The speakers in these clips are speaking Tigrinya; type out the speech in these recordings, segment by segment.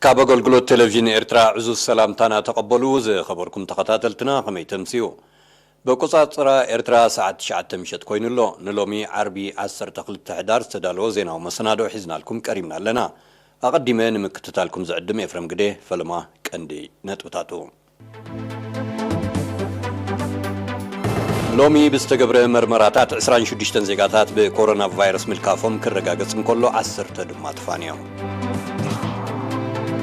ካብ ኣገልግሎት ቴሌቪዥን ኤርትራ ዕዙዝ ሰላምታና ተቐበሉ። ዝኸበርኩም ተኸታተልትና፣ ከመይ ተምስዩ? በቆጻጽራ ኤርትራ ሰዓት ትሽዓተ ምሸት ኮይኑ ኣሎ። ንሎሚ ዓርቢ ዓሰርተ ክልተ ሕዳር ዝተዳለወ ዜናዊ መሰናድኦ ሒዝናልኩም ቀሪብና ኣለና። ኣቐዲመ ንምክትታልኩም ዝዕድም ኤፍረም ግደ። ፈለማ ቀንዲ ነጥብታቱ። ሎሚ ብዝተገብረ መርመራታት ዕስራን ሽዱሽተን ዜጋታት ብኮሮና ቫይረስ ምልካፎም ክረጋገጽ እንከሎ፣ ዓሰርተ ድማ ተፋንዮም።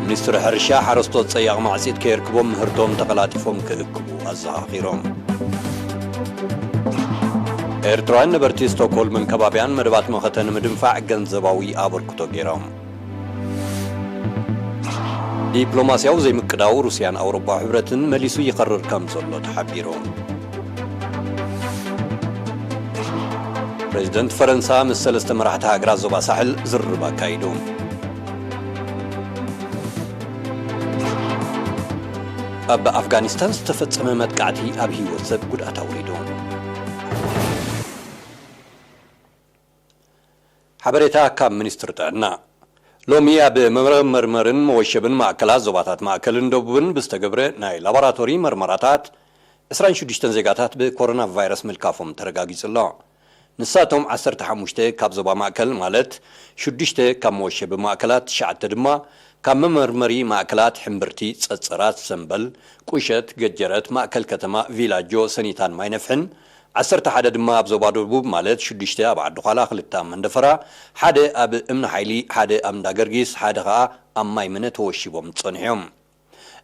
ሚኒስትሪ ሕርሻ፣ ሓረስቶት ጸያቕ ማዕጺድ ከየርክቦም ምህርቶም ተቐላጢፎም ክእክቡ ኣዘኻኺሮም። ኤርትራውያን ነበርቲ ስቶክሆልምን ከባቢያን መደባት መኸተ ንምድንፋዕ ገንዘባዊ ኣበርክቶ ገይሮም። ዲፕሎማስያዊ ዘይምቅዳው ሩስያን ኣውሮፓ ሕብረትን መሊሱ ይኸርር ከም ዘሎ ተሓቢሩ። ፕሬዚደንት ፈረንሳ ምስ ሰለስተ መራሕቲ ሃገራት ዞባ ሳሕል ዝርርብ ኣካይዱ። ኣብ ኣፍጋኒስታን ዝተፈጸመ መጥቃዕቲ ኣብ ህይወት ሰብ ጉድኣት ኣውሪዱ። ሓበሬታ ካብ ሚኒስትሪ ጥዕና። ሎሚ ኣብ መመርመርን መወሸብን ማእከላት ዞባታት ማእከልን ደቡብን ብዝተገብረ ናይ ላቦራቶሪ መርመራታት፣ ዕስራን ሽዱሽተን ዜጋታት ብኮሮና ቫይረስ ምልካፎም ተረጋጊጹ ኣሎ። ንሳቶም ዓሰርተ ሓሙሽተ ካብ ዞባ ማእከል፣ ማለት ሽዱሽተ ካብ መወሸቢ ማእከላት፣ ትሽዓተ ድማ ካብ መመርመሪ ማእከላት ሕምብርቲ፣ ጸጸራት፣ ሰምበል፣ ቁሸት፣ ገጀረት፣ ማእከል ከተማ፣ ቪላጆ፣ ሰኒታን ማይነፍሕን፣ ዓሰርተ ሓደ ድማ ኣብ ዞባ ደቡብ፣ ማለት ሽዱሽተ ኣብ ዓዲ ዃላ፣ ክልተ ኣብ መንደፈራ፣ ሓደ ኣብ እምኒ ሓይሊ፣ ሓደ ኣብ እንዳ ገርጊስ፣ ሓደ ኸኣ ኣብ ማይ ምነ ተወሺቦም ጸኒሖም።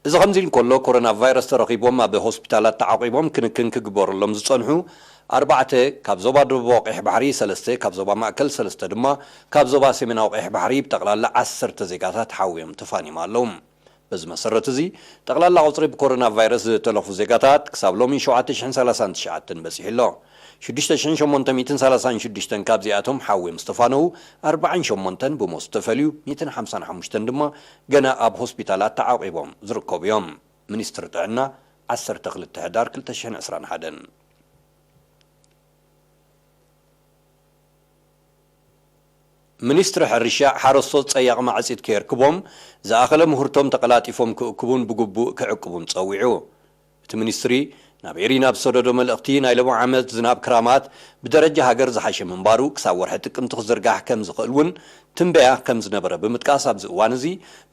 እዚ ከምዚ እንከሎ፣ ኮሮና ቫይረስ ተረኺቦም ኣብ ሆስፒታላት ተዓቂቦም ክንክን ክግበረሎም ዝጸንሑ ኣርባዕተ ካብ ዞባ ደቡባዊ ቀይሕ ባሕሪ፣ ሰለስተ ካብ ዞባ ማእከል፣ ሰለስተ ድማ ካብ ዞባ ሰሜናዊ ቀይሕ ባሕሪ፣ ብጠቕላላ ዓሰርተ ዜጋታት ሓውዮም ተፋንዮም ኣለዉ። በዚ መሰረት እዚ፣ ጠቕላላ ቁጽሪ ብኮሮና ቫይረስ ዝተለፉ ዜጋታት ክሳብ ሎሚ ሸውዓተ ሽሕን ሰላሳን ትሽዓተን በጺሑ ኣሎ። ሽዱሽተ ሽሕን ሸሞንተ ሚእትን ሰላሳን ሽዱሽተን ካብዚኣቶም ሓውዮም ዝተፋነዉ፣ ኣርባዓን ሸሞንተን ብሞት ዝተፈልዩ፣ ሚእትን ሓምሳን ሓሙሽተን ድማ ገና ኣብ ሆስፒታላት ተዓቂቦም ዝርከቡ እዮም። ሚኒስትሪ ጥዕና፣ ዓሰርተ ክልተ ሕዳር ክልተ ሽሕን ዕስራን ሓደን። ሚኒስትሪ ሕርሻ፣ ሓረስቶት ጸያቕ ማዕጺድ ከየርክቦም፣ ዝኣኸለ ምህርቶም ተቐላጢፎም ክእክቡን ብግቡእ ክዕቅቡን ጸዊዑ። እቲ ሚኒስትሪ፣ ናብ ኤሪና ብዝሰደዶ መልእኽቲ፣ ናይ ሎሚ ዓመት ዝናብ ክራማት ብደረጃ ሃገር ዝሓሸ ምንባሩ፣ ክሳብ ወርሒ ጥቅምቲ ክዝርጋሕ ከም ዝኽእል እውን ትንበያ ከም ዝነበረ ብምጥቃስ፣ ኣብዚ እዋን እዚ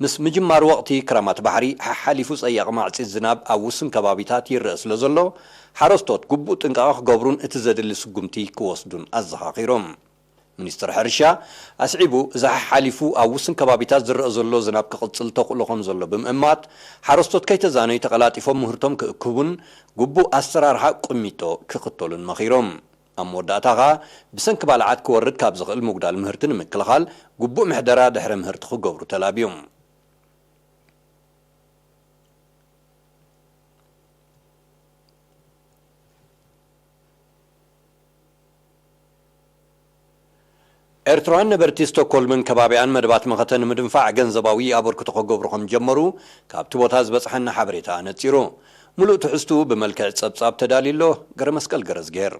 ምስ ምጅማር ወቕቲ ክራማት ባሕሪ ሓሓሊፉ ጸያቕ ማዕጺድ ዝናብ ኣብ ውሱን ከባቢታት ይረአ ስለ ዘሎ፣ ሓረስቶት ግቡእ ጥንቃቐ ክገብሩን እቲ ዘድሊ ስጉምቲ ክወስዱን ኣዘኻኺሮም። ሚኒስትር ሕርሻ ኣስዒቡ፣ እዚ ሓሓሊፉ ኣብ ውሱን ከባቢታት ዝረአ ዘሎ ዝናብ ክቕጽል ተኽእሎ ከም ዘሎ ብምእማት፣ ሓረስቶት ከይተዛነዩ ተቐላጢፎም ምህርቶም ክእክቡን ግቡእ ኣሰራርሓ ቁሚጦ ክኽተሉን መኺሮም። ኣብ መወዳእታ ኸኣ፣ ብሰንኪ ባልዓት ክወርድ ካብ ዝኽእል ምጉዳል ምህርቲ ንምክልኻል፣ ግቡእ ምሕደራ ድሕሪ ምህርቲ ክገብሩ ተላብዮም። ኤርትራውያን ነበርቲ ስቶክሆልምን ከባቢኣን መደባት መኸተ ንምድንፋዕ ገንዘባዊ ኣበርክቶ ክገብሩ ከም ጀመሩ ካብቲ ቦታ ዝበጽሐና ሓበሬታ ኣነጺሩ። ምሉእ ትሕዝትኡ ብመልክዕ ጸብጻብ ተዳልዩ ኣሎ። ገረመስቀል ገረዝግሄር።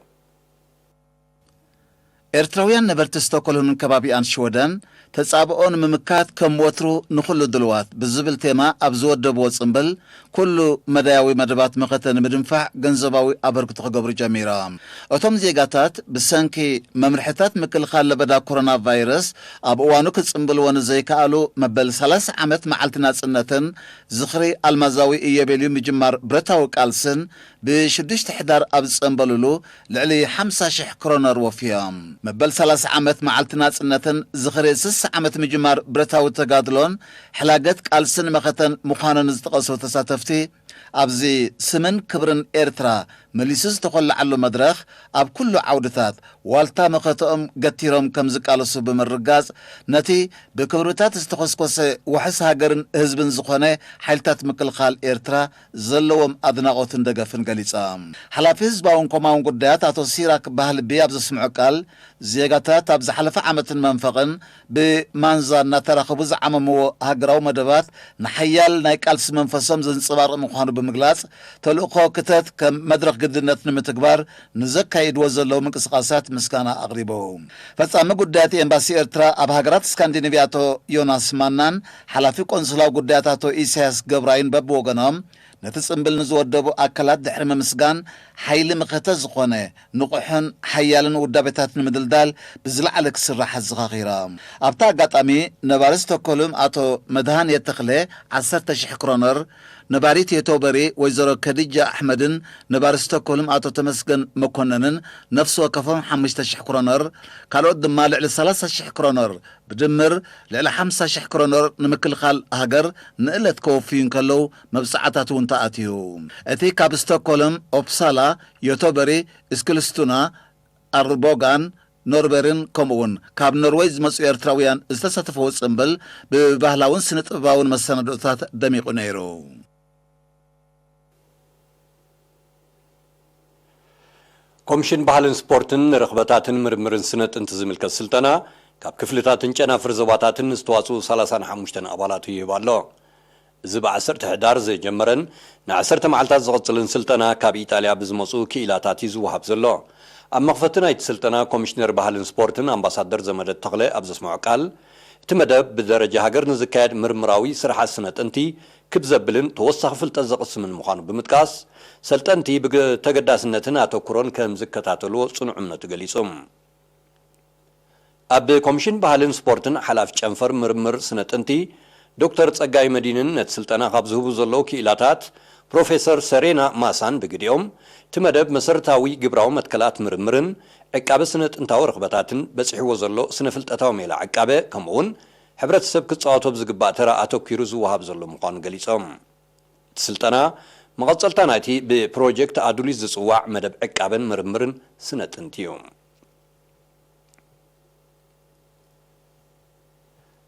ኤርትራውያን ነበርቲ ስቶክሆልምን ከባቢኣን ሽወደን፣ ተጻብኦ ንምምካት ከም ወትሩ ንኹሉ ድልዋት ብዝብል ቴማ ኣብ ዝወደብዎ ጽምብል፣ ኩሉ መዳያዊ መደባት መኸተ ንምድንፋዕ ገንዘባዊ ኣበርክቶ ክገብሩ ጀሚሮም። እቶም ዜጋታት ብሰንኪ መምርሕታት ምክልኻል ለበዳ ኮሮና ቫይረስ ኣብ እዋኑ ክጽምብልዎ ንዘይከኣሉ፣ መበል ሰላሳ ዓመት መዓልቲ ናጽነትን ዝኽሪ ኣልማዛዊ ኢዮቤልዩ ምጅማር ብረታዊ ቃልስን ብሽዱሽተ ሕዳር ኣብ ዝጸምበልሉ፣ ልዕሊ ሓምሳ ሽሕ ክሮነር ወፍዮም። መበል ሰላሳ ዓመት መዓልቲ ናጽነትን ዝኽሪ ስሳ ዓመት ምጅማር ብረታዊ ተጋድሎን ሕላገት ቃልስን መኸተን ምዃነን ዝጠቐሱ ተሳተፍቲ፣ ኣብዚ ስምን ክብርን ኤርትራ መሊሱ ዝተኾለዓሉ መድረኽ፣ ኣብ ኩሉ ዓውድታት ዋልታ መኸተኦም ገቲሮም ከም ዝቃለሱ ብምርጋጽ፣ ነቲ ብክብርታት ዝተኾስኮሰ ዋሕስ ሃገርን ህዝብን ዝኾነ ሓይልታት ምክልኻል ኤርትራ ዘለዎም ኣድናቖትን ደገፍን ገሊጾም። ሓላፊ ህዝባውን ኮማውን ጉዳያት ኣቶ ሲራክ ባህልቢ ኣብ ዘስምዖ ቃል፣ ዜጋታት ኣብ ዝሓለፈ ዓመትን መንፈቕን ብማንዛ እናተራኸቡ ዝዓመምዎ ሃገራዊ መደባት ንሓያል ናይ ቃልሲ መንፈሶም ዘንጸባርቕ ምዃኑ ብምግላጽ፣ ተልእኾ ክተት ከም መድረኽ ግድነት ንምትግባር ንዘካይድዎ ዘለዉ ምንቅስቓሳት ምስጋና ኣቕሪቡ። ፈጻሚ ጉዳያት ኤምባሲ ኤርትራ ኣብ ሃገራት ስካንዲኔቭያ ኣቶ ዮናስ ማናን ሓላፊ ቆንስላዊ ጉዳያት ኣቶ ኢሳያስ ገብራይን በብወገኖም፣ ነቲ ጽምብል ንዝወደቡ ኣካላት ድሕሪ ምምስጋን፣ ሓይሊ መኸተ ዝኾነ ንቑሕን ሓያልን ውዳቤታት ንምድልዳል ብዝለዓለ ክስራሕ ኣዘኻኺሮም። ኣብቲ ኣጋጣሚ፣ ነባሪ ስቶክሆልም ኣቶ መድሃንየ ተኽለ ዓሰርተ ሽሕ ክሮነር፣ ነባሪት ዮቶበሪ ወይዘሮ ከዲጃ ኣሕመድን ነባሪ ስቶክሆልም ኣቶ ተመስገን መኮነንን ነፍሲ ወከፎም ሓሙሽተ ሽሕ ክሮነር፣ ካልኦት ድማ ልዕሊ ሰላሳ ሽሕ ክሮነር፣ ብድምር ልዕሊ ሓምሳ ሽሕ ክሮነር ንምክልኻል ሃገር ንእለት ከወፍዩ እንከለዉ፣ መብጽዓታት እውን ተኣትዩ። እቲ ካብ ስቶክሆልም፣ ኦፕሳላ፣ ዮቶበሪ፣ እስክልስቱና፣ ኣርቦጋን፣ ኖርበርን ከምኡውን ካብ ኖርወይ ዝመጹ ኤርትራውያን ዝተሳተፈዎ ጽምብል ብባህላውን ስነ-ጥበባውን መሰናድኦታት ደሚቑ ነይሩ። ኮሚሽን ባህልን ስፖርትን ንረኽበታትን ምርምርን ስነ ጥንቲ ዝምልከት ስልጠና ካብ ክፍልታትን ጨናፍር ዞባታትን ዝተዋጽኡ ሰላሳን ሓሙሽተን ኣባላቱ ይህብ ኣሎ። እዚ ብዓሰርተ ሕዳር ዝጀመረን ንዓሰርተ መዓልታት ዝቕጽልን ስልጠና ካብ ኢጣልያ ብዝመጹ ክኢላታት እዩ ዝወሃብ ዘሎ። ኣብ መኽፈቲ ናይቲ ስልጠና ኮሚሽነር ባህልን ስፖርትን ኣምባሳደር ዘመደ ተኽለ ኣብ ዘስምዖ ቃል፣ እቲ መደብ ብደረጃ ሃገር ንዝካየድ ምርምራዊ ስራሓት ስነ ጥንቲ ክብ ዘብልን ተወሳኺ ፍልጠት ዘቕስምን ምዃኑ ብምጥቃስ፣ ሰልጠንቲ ብተገዳስነትን ኣተኩሮን ከም ዝከታተልዎ ጽኑዕ እምነቱ ገሊጹ። ኣብ ኮሚሽን ባህልን ስፖርትን ሓላፊ ጨንፈር ምርምር ስነ ጥንቲ ዶክተር ጸጋይ መዲንን ነቲ ስልጠና ካብ ዝህቡ ዘለዉ ክኢላታት ፕሮፌሰር ሰሬና ማሳን ብግዲኦም፣ እቲ መደብ መሰረታዊ ግብራዊ መትከላት ምርምርን ዕቃበ ስነ ጥንታዊ ረኽበታትን በጺሕዎ ዘሎ ስነ ፍልጠታዊ ሜላ ዕቃበ፣ ከምኡውን ሕብረተሰብ ክጻወቶ ብዝግባእ ተራ ኣተኲሩ ዝወሃብ ዘሎ ምዃኑ ገሊጾም። እቲ ስልጠና መቐጸልታ ናይቲ ብፕሮጀክት ኣዱሊስ ዝጽዋዕ መደብ ዕቃበን ምርምርን ስነ ጥንቲ እዩ።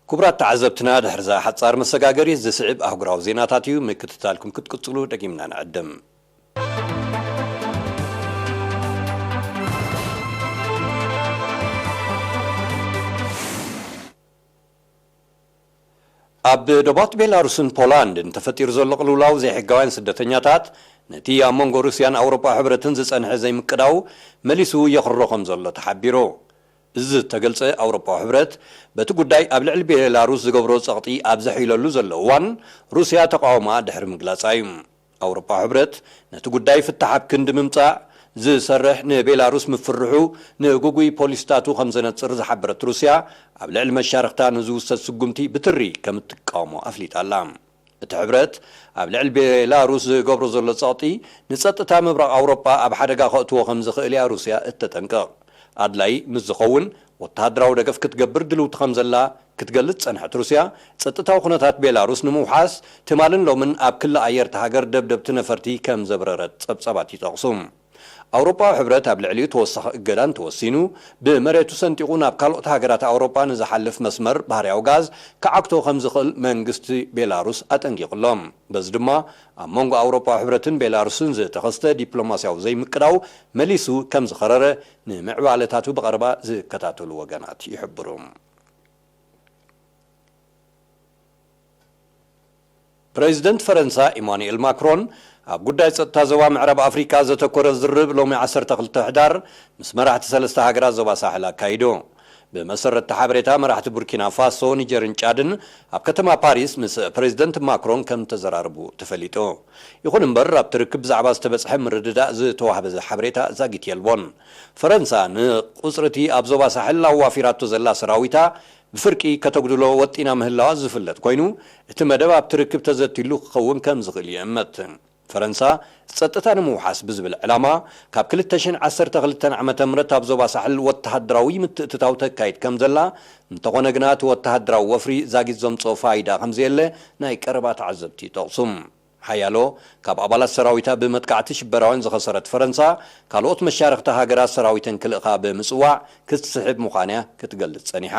ክቡራት ተዓዘብትና፣ ድሕሪ እዛ ሓጻር መሰጋገሪት ዝስዕብ ኣህጉራዊ ዜናታት እዩ። ምክትታልኩም ክትቅጽሉ ደጊምና ንዕድም። ኣብ ዶባት ቤላሩስን ፖላንድን ተፈጢሩ ዘሎ ቅልውላው ዘይሕጋውያን ስደተኛታት ነቲ ኣብ መንጎ ሩስያን ኣውሮፓ ሕብረትን ዝጸንሐ ዘይምቅዳው መሊሱ የኽርሮ ከም ዘሎ ተሓቢሩ። እዚ ዝተገልጸ ኣውሮፓዊ ሕብረት በቲ ጉዳይ ኣብ ልዕሊ ቤላሩስ ዝገብሮ ጸቕጢ ኣብ ዘሕይለሉ ዘሎ እዋን ሩስያ ተቃውሞኣ ድሕሪ ምግላጻ እዩ። ኣውሮፓዊ ሕብረት ነቲ ጉዳይ ፍታሕ ኣብ ክንዲ ምምጻእ ዝሰርሕ ንቤላሩስ ምፍርሑ ንግጉይ ፖሊሲታቱ ከም ዘነጽር ዝሓበረት ሩስያ ኣብ ልዕሊ መሻርኽታ ንዝውሰድ ስጉምቲ ብትሪ ከም እትቃወሞ ኣፍሊጣ ኣላ። እቲ ሕብረት ኣብ ልዕሊ ቤላሩስ ዝገብሮ ዘሎ ጸቕጢ ንጸጥታ ምብራቕ ኣውሮጳ ኣብ ሓደጋ ከእትዎ ከም ዝኽእል እያ ሩስያ እተጠንቅቕ። ኣድላይ ምስ ዝኸውን ወተሃደራዊ ደገፍ ክትገብር ድልውቲ ከም ዘላ ክትገልጽ ዝጸንሐት ሩስያ፣ ጸጥታዊ ኩነታት ቤላሩስ ንምውሓስ ትማልን ሎምን ኣብ ክሊ ኣየር እታ ሃገር ደብደብቲ ነፈርቲ ከም ዘብረረት ጸብጻባት ይጠቕሱ። ኣውሮጳዊ ሕብረት ኣብ ልዕሊኡ ተወሳኺ እገዳ እንተወሲኑ፣ ብመሬቱ ሰንጢቑ ናብ ካልኦት ሃገራት ኣውሮጳ ንዝሓልፍ መስመር ባህርያዊ ጋዝ ክዓግቶ ከም ዝኽእል መንግስቲ ቤላሩስ ኣጠንቂቑ ኣሎ። በዚ ድማ ኣብ መንጎ ኣውሮጳዊ ሕብረትን ቤላሩስን ዝተኸስተ ዲፕሎማስያዊ ዘይምቅዳው መሊሱ ከም ዝኸረረ ንምዕባለታቱ ብቐረባ ዝከታተሉ ወገናት ይሕብሩ። ፕሬዚደንት ፈረንሳ ኢማኑኤል ማክሮን ኣብ ጉዳይ ጸጥታ ዞባ ምዕራብ ኣፍሪካ ዘተኮረ ዝርርብ ሎሚ ዓሰርተ ክልተ ሕዳር ምስ መራሕቲ ሰለስተ ሃገራት ዞባ ሳሕል ኣካይዱ። ብመሰረት እቲ ሓበሬታ፣ መራሕቲ ቡርኪና ፋሶ፣ ኒጀርን ጫድን ኣብ ከተማ ፓሪስ ምስ ፕሬዚደንት ማክሮን ከም ተዘራረቡ ተፈሊጡ። ይኹን እምበር፣ ኣብቲ ርክብ ብዛዕባ ዝተበጽሐ ምርድዳእ ዝተዋህበ ሓበሬታ ዛጊት የልቦን። ፈረንሳ ንቁጽሪ እቲ ኣብ ዞባ ሳሕል ኣዋፊራቶ ዘላ ሰራዊታ ብፍርቂ ከተጉድሎ ወጢና ምህላዋ ዝፍለጥ ኮይኑ፣ እቲ መደብ ኣብቲ ርክብ ተዘቲሉ ክኸውን ከም ዝኽእል ይእመት። ፈረንሳ ጸጥታ ንምውሓስ ብዝብል ዕላማ፣ ካብ ክልተ ሽሕን ዓሰርተ ክልተን ዓመተ ምህረት ኣብ ዞባ ሳሕል ወተሃደራዊ ምትእትታው ተካይድ ከም ዘላ፣ እንተኾነ ግና እቲ ወተሃደራዊ ወፍሪ ዛጊት ዘምጽኦ ፋይዳ ከም ዘየለ ናይ ቀረባ ተዓዘብቲ ይጠቕሱ። ሓያሎ ካብ ኣባላት ሰራዊታ ብመጥቃዕቲ ሽበራውያን ዝኸሰረት ፈረንሳ፣ ካልኦት መሻርኽቲ ሃገራት ሰራዊተን ክልእኻ ብምጽዋዕ ክትስሕብ ምዃና ክትገልጽ ጸኒሓ።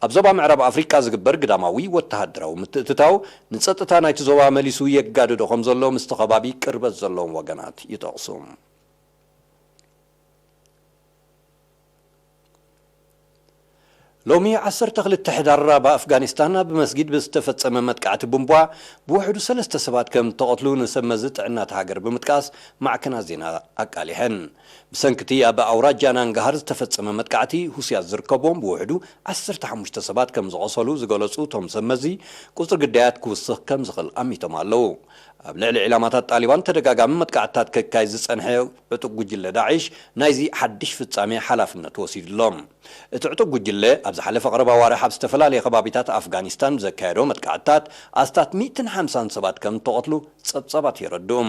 ኣብ ዞባ ምዕራብ ኣፍሪቃ ዝግበር ግዳማዊ ወተሃደራዊ ምትእትታው ንጸጥታ ናይቲ ዞባ መሊሱ የጋድዶ ከም ዘሎ ምስቲ ከባቢ ቅርበት ዘለዎም ወገናት ይጠቕሱ። ሎሚ ዓሰርተ ክልተ ሕዳር ኣብ ኣፍጋኒስታን ኣብ መስጊድ ብዝተፈጸመ መጥቃዕቲ ቡምቧ ብውሕዱ ሰለስተ ሰባት ከም እተቐትሉ ንሰብ መዚ ጥዕና እታ ሃገር ብምጥቃስ ማዕከናት ዜና ኣቃሊሐን። ብሰንኪ እቲ ኣብ ኣውራጃ ናንጋሃር ዝተፈጸመ መጥቃዕቲ፣ ሁስያት ዝርከብዎም ብውሕዱ ዓሰርተ ሓሙሽተ ሰባት ከም ዝቖሰሉ ዝገለጹ እቶም ሰብ መዚ፣ ቁጽሪ ግዳያት ክውስኽ ከም ዝኽእል ኣሚቶም ኣለዉ። ኣብ ልዕሊ ዒላማታት ጣሊባን ተደጋጋሚ መጥቃዕትታት ከካይድ ዝጸንሐ ዕጡቕ ጉጅለ ዳዒሽ ናይዚ ሓድሽ ፍጻሜ ሓላፍነት ወሲዱ ኣሎ። እቲ ዕጡቕ ጉጅለ ኣብ ዝሓለፈ ቀረባ ኣዋርሕ ኣብ ዝተፈላለየ ከባቢታት ኣፍጋኒስታን ብዘካየዶ መጥቃዕትታት ኣስታት ሚእትን ሓምሳን ሰባት ከም እተቐትሉ ጸብጻባት የረድኡ።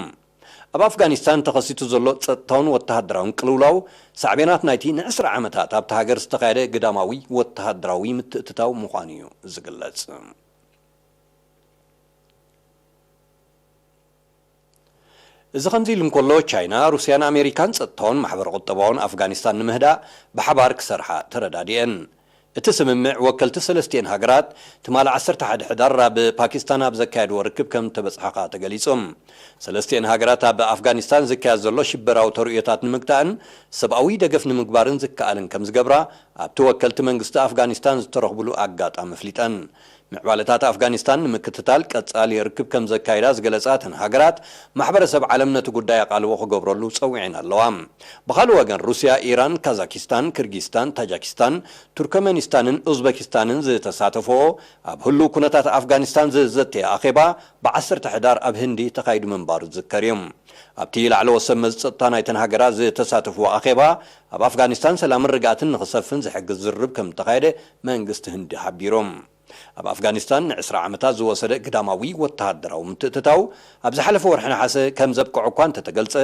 ኣብ ኣፍጋኒስታን ተኸሲቱ ዘሎ ጸጥታውን ወተሃደራውን ቅልውላው ሳዕቤናት ናይቲ ንዕስራ ዓመታት ኣብታ ሃገር ዝተኻየደ ግዳማዊ ወተሃደራዊ ምትእትታው ምዃኑ እዩ ዝግለጽ። እዚ ከምዚ ኢሉ እንከሎ፣ ቻይና፣ ሩስያን ኣሜሪካን ጸጥታውን ማሕበረ ቁጠባውን ኣፍጋኒስታን ንምህዳእ ብሓባር ክሰርሓ ተረዳዲኤን። እቲ ስምምዕ ወከልቲ ሰለስቲኤን ሃገራት ትማሊ ዓሰርተ ሓደ ሕዳር ኣብ ፓኪስታን ኣብ ዘካየድዎ ርክብ ከም ተበጽሓ ከኣ ተገሊጹ። ሰለስቲኤን ሃገራት ኣብ ኣፍጋኒስታን ዝካየድ ዘሎ ሽበራዊ ተርእዮታት ንምግታእን ሰብኣዊ ደገፍ ንምግባርን ዝከኣልን ከም ዝገብራ ኣብቲ ወከልቲ መንግስቲ ኣፍጋኒስታን ዝተረኽብሉ ኣጋጣሚ ኣፍሊጠን። ምዕባለታት ኣፍጋኒስታን ንምክትታል ቀጻሊ ርክብ ከም ዘካይዳ ዝገለጻ እተን ሃገራት፣ ማሕበረሰብ ዓለም ነቲ ጉዳይ ኣቓልቦ ክገብረሉ ጸዊዐን ኣለዋ። ብኻልእ ወገን፣ ሩስያ፣ ኢራን፣ ካዛኪስታን፣ ክርጊስታን፣ ታጃኪስታን፣ ቱርከመኒስታንን ኡዝበኪስታንን ዝተሳተፈኦ ኣብ ህሉው ኩነታት ኣፍጋኒስታን ዝዘተየ ኣኼባ ብዓሰርተ ሕዳር ኣብ ህንዲ ተኻይዱ ምንባሩ ዝዝከር እዩ። ኣብቲ ላዕለዎት ሰብ መዚ ጸጥታ ናይተን ሃገራት ዝተሳተፍዎ ኣኼባ፣ ኣብ ኣፍጋኒስታን ሰላምን ርግኣትን ንኽሰፍን ዝሕግዝ ዝርርብ ከም እተኻየደ መንግስቲ ህንዲ ሓቢሩ። ኣብ ኣፍጋኒስታን ንዕስራ ዓመታት ዝወሰደ ግዳማዊ ወተሃደራዊ ምትእትታው፣ ኣብ ዝሓለፈ ወርሒ ነሓሰ ከም ዘብቅዖ እኳ እንተተገልጸ፣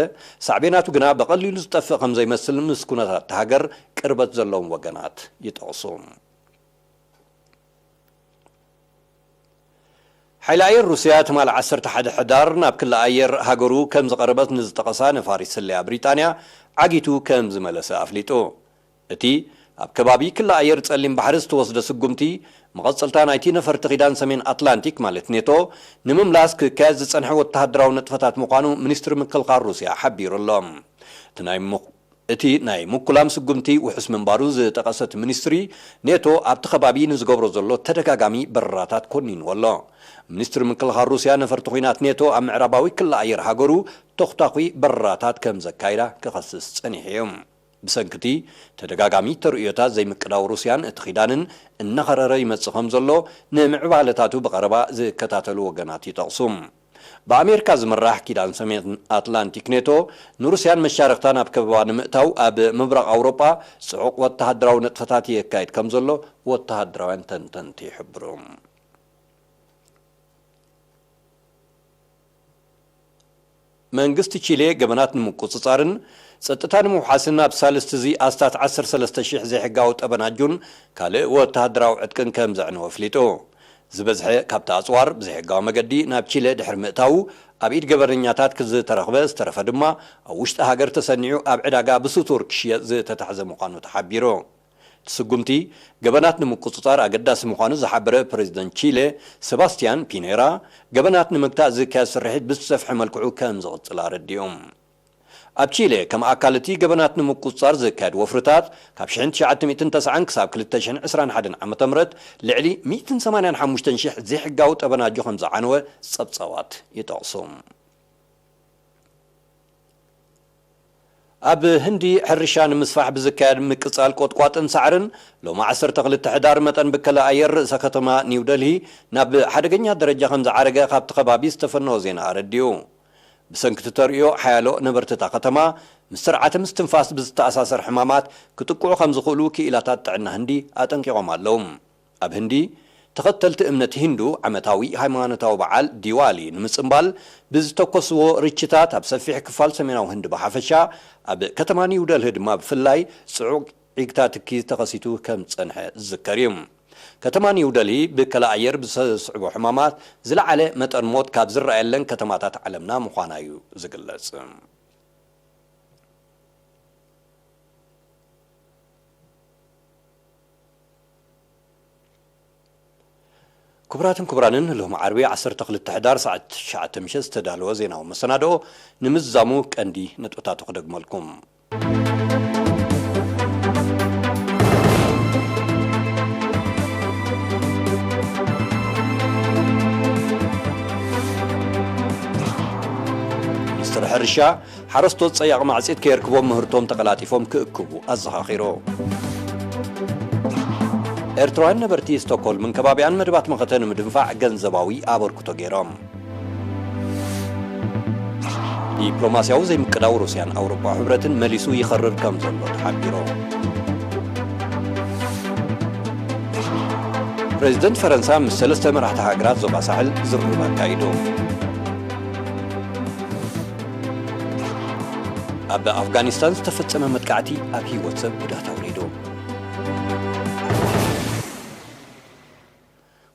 ሳዕቤናቱ ግና ብቐሊሉ ዝጠፍእ ከም ዘይመስል ምስ ኩነታት እታ ሃገር ቅርበት ዘለዎም ወገናት ይጠቕሱ። ሓይሊ ኣየር ሩስያ ትማሊ ዓሰርተ ሓደ ሕዳር ናብ ክሊ ኣየር ሃገሩ ከም ዝቐረበት ንዝጠቐሳ ነፋሪት ስለያ ብሪጣንያ ዓጊቱ ከም ዝመለሰ ኣፍሊጡ። እቲ ኣብ ከባቢ ክሊ ኣየር ጸሊም ባሕሪ ዝተወስደ ስጉምቲ፣ መቐጸልታ ናይቲ ነፈርቲ ኪዳን ሰሜን ኣትላንቲክ ማለት ኔቶ ንምምላስ ክካየድ ዝጸንሐ ወተሃደራዊ ንጥፈታት ምዃኑ ሚኒስትሪ ምክልኻል ሩስያ ሓቢሩ ኣሎ። እቲ ናይ ምክ-፣ እቲ ናይ ምኩላም ስጉምቲ ውሑስ ምንባሩ ዝጠቐሰ እቲ ሚኒስትሪ፣ ኔቶ ኣብቲ ከባቢ ንዝገብሮ ዘሎ ተደጋጋሚ በረራታት ኮኒንዎ ኣሎ። ሚኒስትሪ ምክልኻል ሩስያ ነፈርቲ ኲናት ኔቶ ኣብ ምዕራባዊ ክሊ ኣየር ሃገሩ ተኹታኹይ በረራታት ከም ዘካይዳ ክኸስስ ጸኒሑ እዩ። ብሰንኪ እቲ ተደጋጋሚ ተርእዮታት ዘይምቅዳው ሩስያን እቲ ኪዳንን እናኸረረ ይመጽእ ከም ዘሎ ንምዕባለታቱ ብቐረባ ዝከታተሉ ወገናት ይጠቕሱ። ብኣሜሪካ ዝምራሕ ኪዳን ሰሜን ኣትላንቲክ ኔቶ ንሩስያን መሻርኽታን ኣብ ከበባ ንምእታው ኣብ ምብራቕ ኣውሮጳ ጽዑቕ ወተሃደራዊ ንጥፈታት የካይድ ከም ዘሎ ወተሃደራውያን ተንተንቲ ይሕብሩ። መንግስቲ ቺሌ ገበናት ንምቁጽጻርን ጸጥታ ንምውሓስን ኣብ ሳልስቲ እዚ ኣስታት ዓሰርተ ሰለስተ ሽሕ ዘይሕጋዊ ጠበናጁን ካልእ ወተሃደራዊ ዕጥቅን ከም ዘዕነወ ኣፍሊጡ። ዝበዝሐ ካብቲ ኣጽዋር ብዘይሕጋዊ መገዲ ናብ ቺለ ድሕሪ ምእታዉ ኣብ ኢድ ገበነኛታት ዝተረኽበ፣ ዝተረፈ ድማ ኣብ ውሽጢ ሃገር ተሰኒዑ ኣብ ዕዳጋ ብስቱር ክሽየጥ ዝተታሕዘ ምዃኑ ተሓቢሩ። እቲ ስጉምቲ ገበናት ንምቁጽጻር ኣገዳሲ ምዃኑ ዝሓበረ ፕረዚደንት ቺለ ሰባስቲያን ፒኔራ፣ ገበናት ንምግታእ ዝካየድ ስርሒት ብዝሰፍሐ መልክዑ ከም ዝቕጽል ኣረዲኡ። ኣብ ቺለ ከም ኣካል እቲ ገበናት ንምቁጽጻር ዝካየድ ወፍርታት፣ ካብ ሽሕን ትሽዓተ ሚእትን ተስዓን ክሳብ ክልተ ሽሕን ዕስራን ሓደን ዓመተ ምህረት ልዕሊ ሚእትን ሰማንያን ሓሙሽተን ሽሕ ዘይሕጋዊ ጠበናጆ ከም ዝዓነወ ጸብጻባት ይጠቕሱ። ኣብ ህንዲ ሕርሻ ንምስፋሕ ብዝካየድ ምቅጻል ቆጥቋጥን ሳዕርን፣ ሎሚ ዓሰርተ ክልተ ሕዳር መጠን ብከላ ኣየር ርእሰ ከተማ ኒው ደልሂ ናብ ሓደገኛ ደረጃ ከም ዝዓረገ ካብቲ ከባቢ ዝተፈነወ ዜና ኣረዲኡ። ብሰንኪ እቲ ተርእዮ፣ ሓያሎ ነበርቲ እታ ከተማ ምስ ስርዓተ ምስትንፋስ ብዝተኣሳሰር ሕማማት ክጥቅዑ ከም ዝኽእሉ ክኢላታት ጥዕና ህንዲ ኣጠንቂቖም ኣለዉ። ኣብ ህንዲ፣ ተኸተልቲ እምነት ሂንዱ ዓመታዊ ሃይማኖታዊ በዓል ዲዋሊ ንምጽንባል ብዝተኮስዎ ርችታት ኣብ ሰፊሕ ክፋል ሰሜናዊ ህንዲ ብሓፈሻ፣ ኣብ ከተማ ኒው ደልሂ ድማ ብፍላይ ጽዑቕ ዒግታ ትኪ ተኸሲቱ ከም ዝጸንሐ ዝዝከር እዩ። ከተማ ኒው ደልሂ ብከላ ኣየር ብዘስዕቦ ሕማማት ዝለዓለ መጠን ሞት ካብ ዝረኣየለን ከተማታት ዓለምና ምዃና እዩ ዝግለጽ። ክቡራትን ክቡራንን፣ ሎሚ ዓርቢ ዓሰርተ ክልተ ሕዳር ሰዓት ትሽዓተ ምሸት ዝተዳለወ ዜናዊ መሰናድኦ ንምዝዛሙ ቀንዲ ነጥብታቱ ክደግመልኩም። ሕርሻ፣ ሓረስቶት ጸያቕ ማዕጺድ ከየርክቦም ምህርቶም ተቐላጢፎም ክእክቡ ኣዘኻኺሩ። ኤርትራውያን ነበርቲ ስቶክሆልምን ከባቢኣን መደባት መኸተ ንምድንፋዕ ገንዘባዊ ኣበርክቶ ገይሮም። ዲፕሎማስያዊ ዘይምቅዳው ሩስያን ኣውሮፓ ሕብረትን መሊሱ ይኸርር ከም ዘሎ ተሓቢሩ። ፕሬዚደንት ፈረንሳ ምስ ሰለስተ መራሕቲ ሃገራት ዞባ ሳሕል ዝርርብ ኣካይዱ። ኣብ ኣፍጋኒስታን ዝተፈጸመ መጥቃዕቲ ኣብ ህይወት ሰብ ጉድኣት ኣውሪዱ።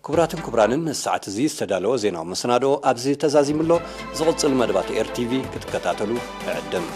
ክቡራትን ክቡራንን፣ ንሰዓት እዚ ዝተዳለወ ዜናዊ መሰናድኦ ኣብዚ ተዛዚሙ ኣሎ። ዝቕጽል መደባት ኤር ቲቪ ክትከታተሉ እዕድም።